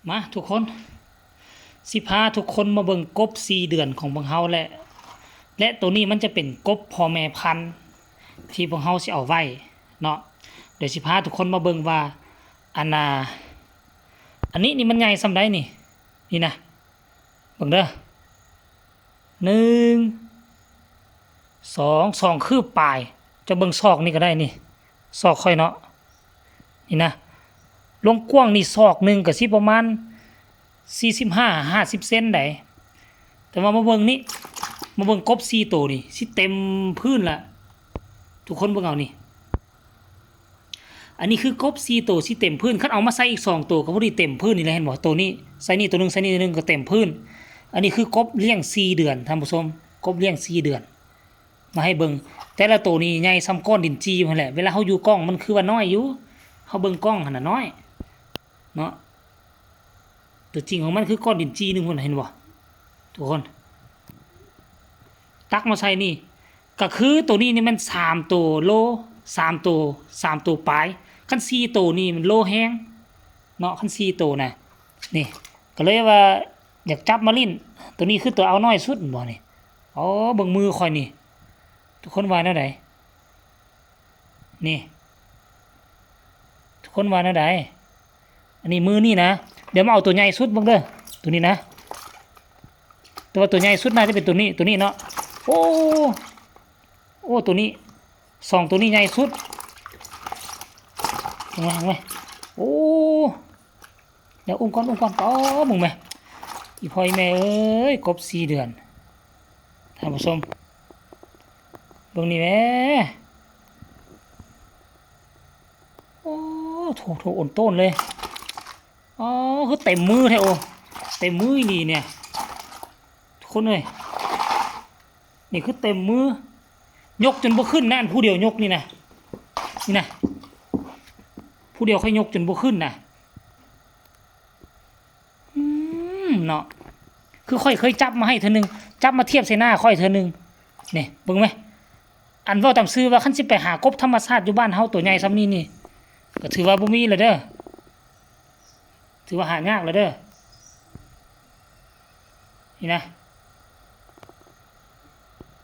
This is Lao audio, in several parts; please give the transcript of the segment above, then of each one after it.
ມາທຸກຄົນ ຊິພາທຸກຄົນມາເບິ່ງກົບສີ່ເດືອນຂອງພວກເຮົາ ແລະ ແລະ ໂຕນີ້ມັນຈະເປັນກົບພໍ່ແມ່ພັນທີ່ພວກເຮົາຊິເອົາໄວ້ເນາະ. ດຽວຊິພາທຸກຄົນມາເບິ່ງວ່າ ອັນນ່າ ອັນນີ້ນີ້ມັນໃຫຍ່ສ່ຳໃດນີ້ ນີ້ນະ ເບິ່ງເດີ ໜຶ່ງ ສອງ ສອງຄືບປາຍ. ເຈົ້າເບິ່ງຊອກນີ້ກໍໄດ້ນີ້ ຊອກຂ້ອຍເນາະ ນີ້ນະ ລວງກວ້າງນີ້ຊອກໜຶ່ງກໍຊິປະມານສີ່ສິບຫ້າ ຫ້າສິບເຊັນໃດ. ແຕ່ວ່າມາເບິ່ງນີ້ ມາເບິ່ງກົບສີ່ໂຕນີ້ ຊິເຕັມພື້ນລະ ທຸກຄົນເບິ່ງເອົານີ້. ອັນນີ້ຄືກົບສີ່ໂຕຊິເຕັມພື້ນ ຄັນເອົາມາໃສ່ອີກສອງໂຕກໍພໍດີເຕັມພື້ນນີ້ແຫຼະ ເຫັນບໍ່? ໂຕນີ້ໃສ່ນີ້ໂຕໜຶ່ງ ໃສ່ນີ້ໂຕໜຶ່ງກໍເຕັມພື້ນ. ອັນນີ້ຄືກົບລ້ຽງສີ່ເດືອນ ທ່ານຜູ້ຊົມ ກົບລ້ຽງສີ່ເດືອນ ມາໃຫ້ເບິ່ງ. ແຕ່ລະໂຕນີ້ໃຫຍ່ສ່ຳກ້ອນດິນຈີ່ພຸ້ນແຫຼະ ເວລາເຮົາຢູ່ກ້ອງມັນຄືວ່ານ້ອຍຢູ່ ເຮົາເບິ່ງກ້ອງຫັ້ນນະນ້ອຍເນາະ. ຕົວຈິງຂອງມັນຄືກ້ອນດິນຈີ່ໜຶ່ງພຸ້ນ ເຫັນບໍ່ທຸກຄົນ? ຕັກມາໃສ່ນີ້ ກະຄືໂຕນີ້ນີ້ແມ່ນສາມໂຕໂລ ສາມໂຕ ສາມໂຕປາຍ. ຄັນສີ່ໂຕນີ້ມັນໂລແຮງເນາະ ຄັນສີ່ໂຕນະ. ນີ້ ກະເລີຍວ່າຢາກຈັບມາຫຼິ້ນ ໂຕນີ້ຄືໂຕເອົານ້ອຍສຸດແມ່ນບໍ່ນີ້? ໂອ້ ເບິ່ງມືຂ້ອຍນີ້ ທຸກຄົນວ່າແນວໃດ? ນີ້ ທຸກຄົນວ່າແນວໃດ? ອັນນີ້ມືນີ້ນະ ດຽວມາເອົາໂຕໃຫຍ່ສຸດເບິ່ງເດີ ໂຕນີ້ນະ. ແຕ່ວ່າໂຕໃຫຍ່ສຸດໜ້າຈະເປັນໂຕນີ້ ໂຕນີ້ເນາະ. ໂອ້ ໂອ້ ໂຕນີ້ ສອງໂຕນີ້ໃຫຍ່ສຸດ. ເບິ່ງແມ ເບິ່ງແມ ໂອ້ ດຽວອຸ້ມກ່ອນ ອຸ້ມກ່ອນ. ໂອ້ ເບິ່ງແມ ອີພໍ່ອີແມ່ເອີຍ ກົບສີ່ເດືອນ ທ່ານຜູ້ຊົມ ເບິ່ງນີ້ແມ. ໂອ້ ໂຖ ໂຖ ໂອນໂຕນເລີຍ. ອໍ ຄືເຕັມມືແທ້ ໂອ້ ເຕັມມືອີ່ຫຼີນີ້ ທຸກຄົນເອີຍ. ນີ້ຄືເຕັມມື ຍົກຈົນບໍ່ຂຶ້ນນະ ອັນຜູ້ດຽວຍົກນີ້ນະ ນີ້ນະ ຜູ້ດຽວຂ້ອຍຍົກຈົນບໍ່ຂຶ້ນນະ. ອືມ ເນາະ ຄືຂ້ອຍເຄີຍຈັບມາໃຫ້ເທື່ອໜຶ່ງ ຈັບມາທຽບໃສ່ໜ້າຂ້ອຍເທື່ອໜຶ່ງ. ນີ້ ເບິ່ງແມ ອັນເວົ້າຕາມຊື່ວ່າ ຄັນຊິໄປຫາກົບທຳມະຊາດຢູ່ບ້ານເຮົາໂຕໃຫຍ່ສ່ຳນີ້ນີ້ ກໍຖືວ່າບໍ່ມີແລ້ວເດີ ຖືວ່າຫາຍາກແລ້ວເດີ. ນີ້ນະ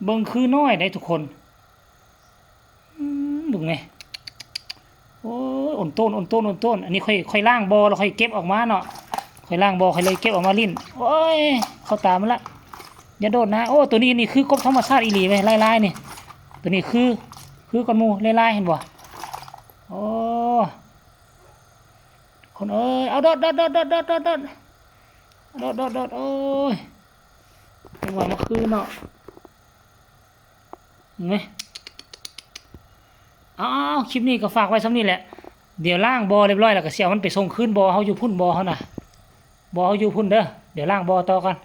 ເບິ່ງຄືນ້ອຍໃດ໋ທຸກຄົນ. ອືມ ເບິ່ງແມ ໂອ້ຍ ໂອນໂຕນ ໂອນໂຕນ ໂອນໂຕນ. ອັນນີ້ຂ້ອຍ ຂ້ອຍລ້າງບໍ່ແລ້ວ ຂ້ອຍເກັບອອກມາເນາະ ຂ້ອຍລ້າງບໍ່ ຂ້ອຍເລີຍເກັບອອກມາຫຼິ້ນ. ໂອ້ຍ ເຂົ້າຕາມັນລະ ຢ່າໂດດນະ. ໂອ້ ໂຕນີ້ນີ້ຄືກົບທຳມະຊາດອີ່ຫຼີເວີຍ ລາຍໆນີ້ ໂຕນີ້ຄື ຄືກ່ອນໝູ່ ລາຍໆ ເຫັນບໍ່? ໂອ້ ຄົນເອີຍ ເອົາ ໂດດ ໂດດ ໂດດ ໂດດ ໂດດ ໂດດ ໂດດ ໂອ້ຍ ຈັ່ງວ່າມາຄືເນາະ ເຫັນໄໝ? ເອົາ ຄລິບນີ້ກໍຝາກໄວ້ສ່ຳນີ້ແຫຼະ ດຽວລ້າງບໍ່ຮຽບຮ້ອຍແລ້ວກໍຊິເອົາມັນໄປສົ່ງຄືນບໍ່ເຮົາຢູ່ພຸ້ນ ບໍ່ເຮົານະ ບໍ່ເຮົາຢູ່ພຸ້ນເດີ. ດຽວລ້າງບໍ່ຕໍ່ກ່ອນ